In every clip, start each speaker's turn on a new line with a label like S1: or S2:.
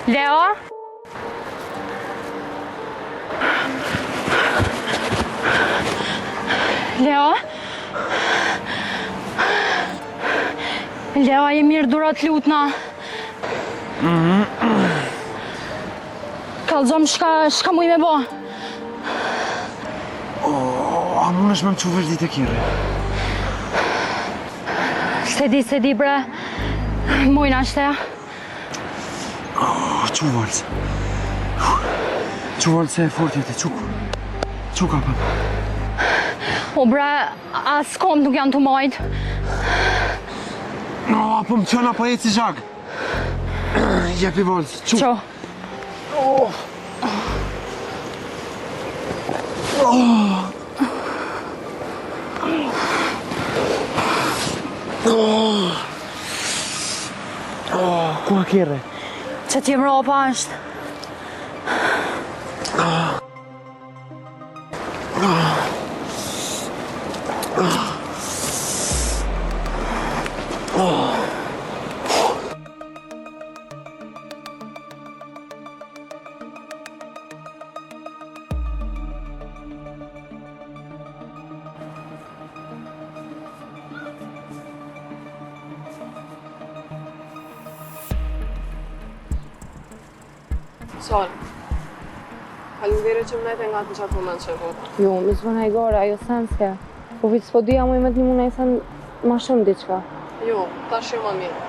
S1: Leo? Leo? Leo, a je mirë duro të lutna? Kallzom shka, shka muj me bo?
S2: Oh, a mundesh me më çu veç deri te kerri?
S1: S'e di, s'e di bre. Mujna shte.
S2: Oh, çu valë. Çu valë se e fort jete, çu. Çu kapëm.
S1: O bre, as komt nuk janë tu majt.
S2: No, po më qëna po eci zhag. Jepi valë, çu.
S1: Çu.
S2: Oh. Oh. Oh. Oh, ku a kerri?
S1: Qatje mrapa është.
S2: Oh. Oh. Oh. Oh.
S3: Sol. Faleminderit që më nejte ngat në qatë moment që e bota.
S4: Jo, më s'bën hajgare, ajo sen s'ke. Po veç s'po di a muj me të nimu naj sen ma shumë diçka.
S3: Jo, tash jo ma mirë.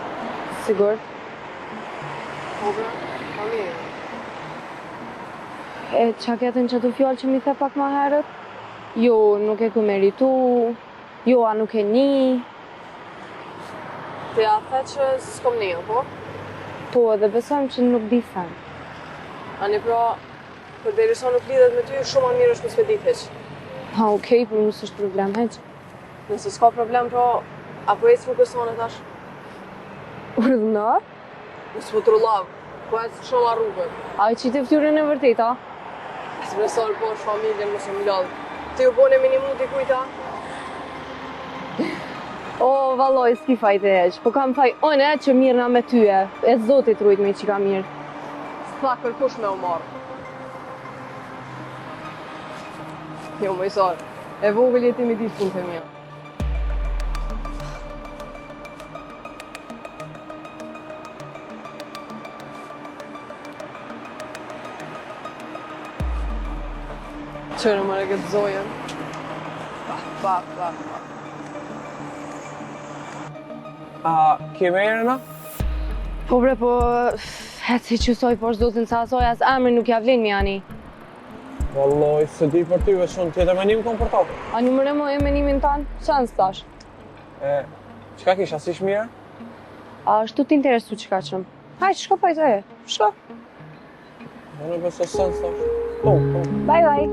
S4: Sigurt?
S3: Po bre, ma mirë.
S4: E qa ketën qato fjalë që mi the pak ma herët? Jo, nuk e ke meritu. Jo, a nuk e ni.
S3: Ti a the që s'kom ni, apo?
S4: Po, edhe besojmë që nuk di sen.
S3: Ani pra, përderisa nuk lidhet me ty, shumë ma mirë është mos me ditë hiç.
S4: Ha, okej, për mu s'është problem hiç.
S3: Nëse s'ka problem, pra, a po ecë rrugës sonë tash?
S4: Urdhno?
S3: Mos po trullav, po ec shumë rrugën.
S4: A e qite fytyrën e vërtet, a?
S3: S'besoj po është familjen mos më lodh. Ti u bone me nimu dikujt, a?
S4: O, valloj, s'ki faj ti hiç. Po kam faj une që mirrna me tyje. E zoti t'rujt me qika mirë.
S3: S'tha kërkush me u marrë. Jo, moj Sarë, e vogël je ti me ditë punët e mia. Qyre more këtë zojën. Pa, pa, pa, pa.
S5: A, ke me erën, a?
S4: Po bre, po, heci qësoj, po zotin sa asoj, as emrin nuk ja vlen mi ani.
S5: Valloj, s'e di për ty, veç unë tjetër menim kom për to.
S4: A një mëre mo e menimin tanë? Qa në stash?
S5: E, qka kish, a s'ish mirë?
S4: A është të interesu qka qëm? Hajt, shko pa i të e, shko.
S5: Unë e besoj sën, thash. Po, po.
S4: Bye, bye.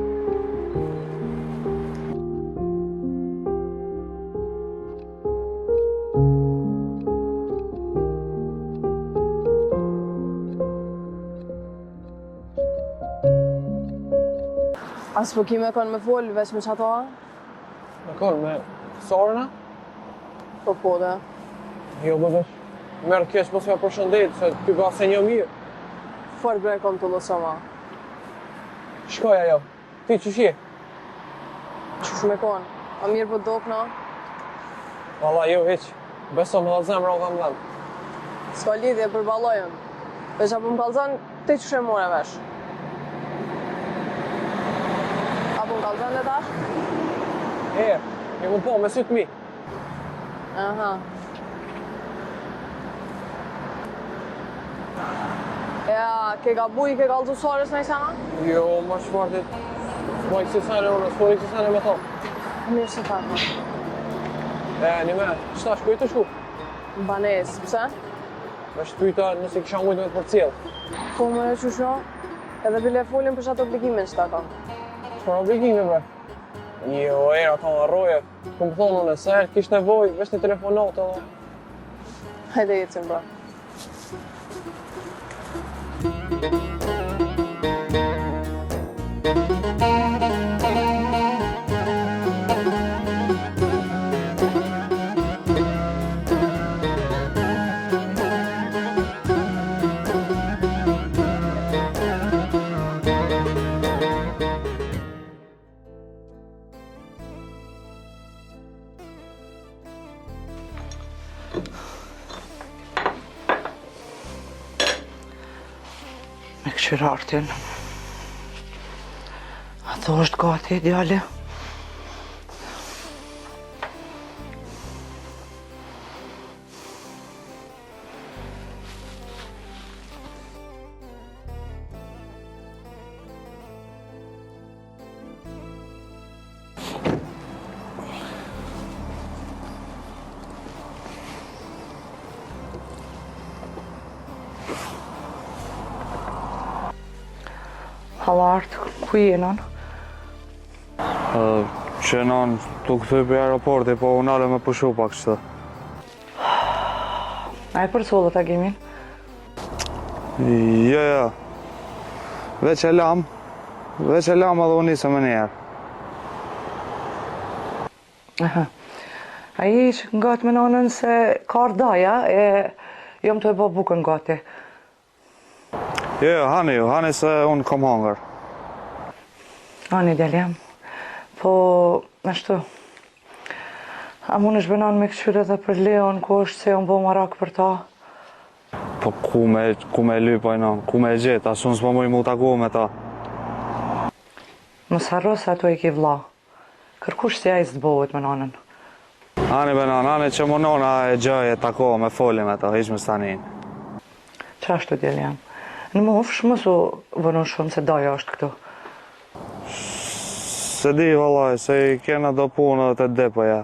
S3: A s'po ki me kon me fol, veç me qato a?
S5: Me kon, me Sarën a?
S3: Po po dhe.
S5: Jo, më veç. Merr keq mos ja përshëndet, se ty ba se një mirë.
S3: Fort bre kom të lësoma.
S5: Shkoj ajo. Ti qysh je?
S3: Qysh me kon? A mirë po dokna?
S5: Valla jo hiç. Beso më dha zemra u kam dhënë.
S3: S'ka lidhje përballojëm. Veç a po më kallzon ti qysh e more vesh. A po më kallzon dhe tash?
S5: E, e kom po me sytë mi.
S3: Aha. E, a ke gabu i ke kallzu Sarës naj sen a?
S5: Jo, ma çfarë S'moj kësi sene unë, s'moj kësi sene me thonë.
S3: Mirë se ta po.
S5: E, një me, qëta shkoj të shku?
S3: Banes, pse?
S5: Me shpyta nëse kisha mujtë me të përcjell.
S3: Po më e qysho, edhe bile folim për qatë obligimin që ta kam.
S5: Çfarë obligime, bre? Jo, era, ta më rroje. Kom thonë unë, se herë kish nevojë, veç një telefonatë edhe.
S3: Hajde ecim, bro.
S6: Me këqyr Artin. A thu është gati, djali? Halla Art, ku je non?
S5: Që non, tu kthy prej aeroporti, po u nale me pushu pak qëtu.
S6: A e përcollët Agimin?
S5: Jo, jo. Veç e lam, veç e lam edhe u nisëm menjëherë.
S6: Aha. A je ngat me nanën se ka ardh daja e jom tu e bo bukën gati.
S5: Jo, jo, hani ju, hani se unë kom hangër.
S6: Ani, djali jem. Po, ashtu. A mundesh be nanë me këqyr edhe për Leon, ku është se jom bo marak për ta?
S5: Po ku me, ku me lyp aj nanë, ku me e gjetë, as unë s'po muj mu taku me ta.
S6: Mos harro se ato i ke vlla. Kërkush si ai s'të bëhet me nanën.
S5: Ani be nanë, ani që munona e gjej e takohem e foli me ta, hiq mos tani.
S6: Qashtu djali jem. Në mofsh, mos u vonu shumë se daja është këtu.
S5: Se di vallaj, se i kena do punë edhe te depoja.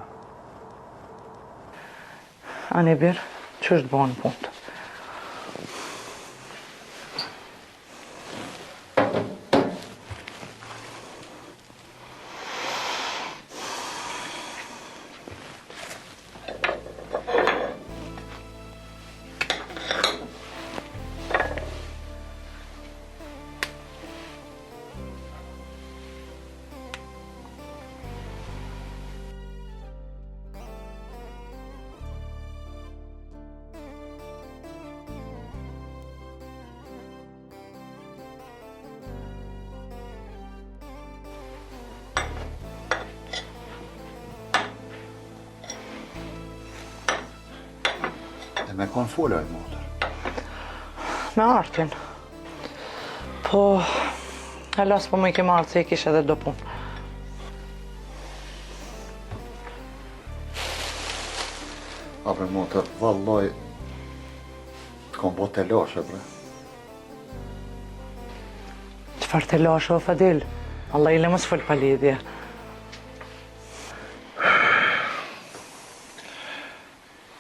S6: Ani bir, qysh të bohen punët?
S7: E me kon fole oj motër?
S6: Me Artin. Po, hala s'po më i ke marrë se i kishe edhe do punë.
S7: A bre motër, vallaj, të kom bo telashe, bre.
S6: Çfarë telashe, o Fadil? Allah ile mos fol pa lidhje.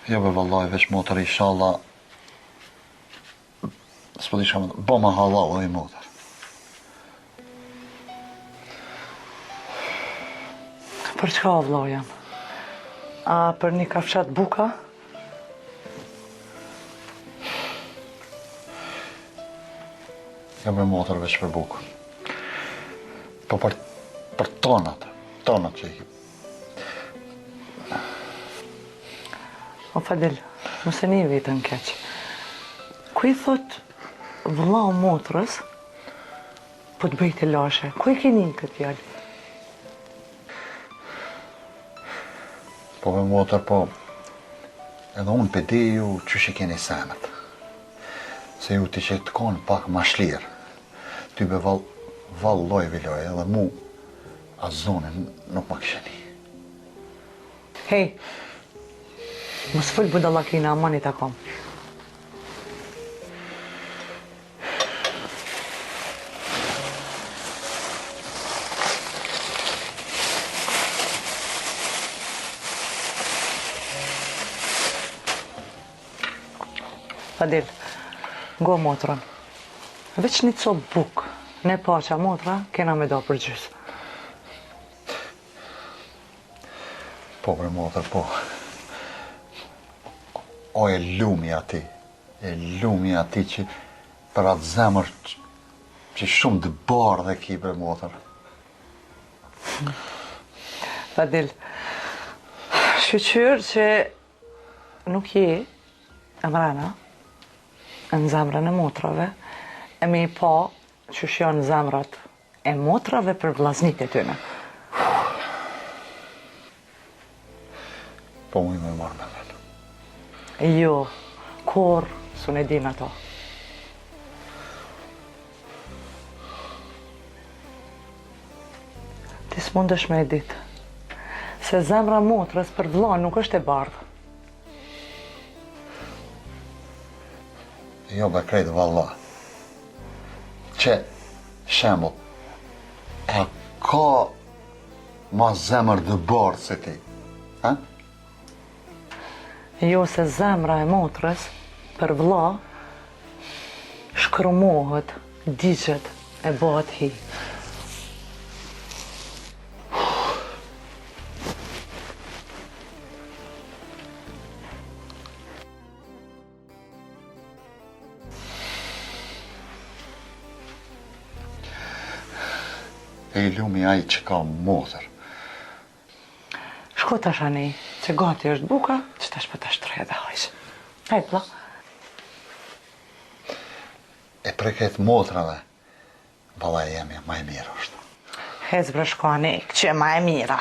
S7: Jo bre vallaj, veç motër, ishalla, s'po di çka më, bo ma hallall, oj motër.
S6: Për çka o vllau jem? A për një kafshat buka?
S7: Jo bre motër veç për bukë. Po për, për tonat, tonat që i ki.
S6: O Fadil, mos e ni veten keq. Ku i thot vllau motrës, po të bëj telashe. Ku e keni këtë fjalë?
S7: Po bre motër, po edhe unë pe di ju qysh i keni senet. Se ju ti që të konë pak ma shlirë. Ty be val, vallaj bilaj edhe mu as zonin nuk ma kishe ni.
S6: Hej, mos fol budallakina, aman i takom. Fadil, ngo motrën. Veç një copë bukë, ne paqa motra, kena me da për gjysë.
S7: Po, bre motër, po. O e lumja ti, E lumja ti që për atë zemër që shumë të bardhë e ki bre motër.
S6: Fadil, shyqyr që nuk je e mrena në zemrën e motrave, e me i pa qysh janë zemrat. e motrave për vllaznit e tyne.
S7: Po muj me marrë me men.
S6: Jo, kurrë s'un e din ato. Ti s'mundesh me e ditë. Se zemra motrës për vlla nuk është e bardhë.
S7: Jo, be krejt valla. Qe, shembull, a ka ma zemër të bardhë se ti? Ha?
S6: Jo se zemra e motrës për vlla shkrumohet, digjet e bëhet hi.
S7: E i lumi ai që ka motër.
S6: Shko tash anej, që gati është buka, që tash po ta shtroj edhe hajsh. Hajt, vlla.
S7: E prej krejt motrave, valla e jemja ma e mirë është.
S6: Hec bre shko anej, që ma e mira.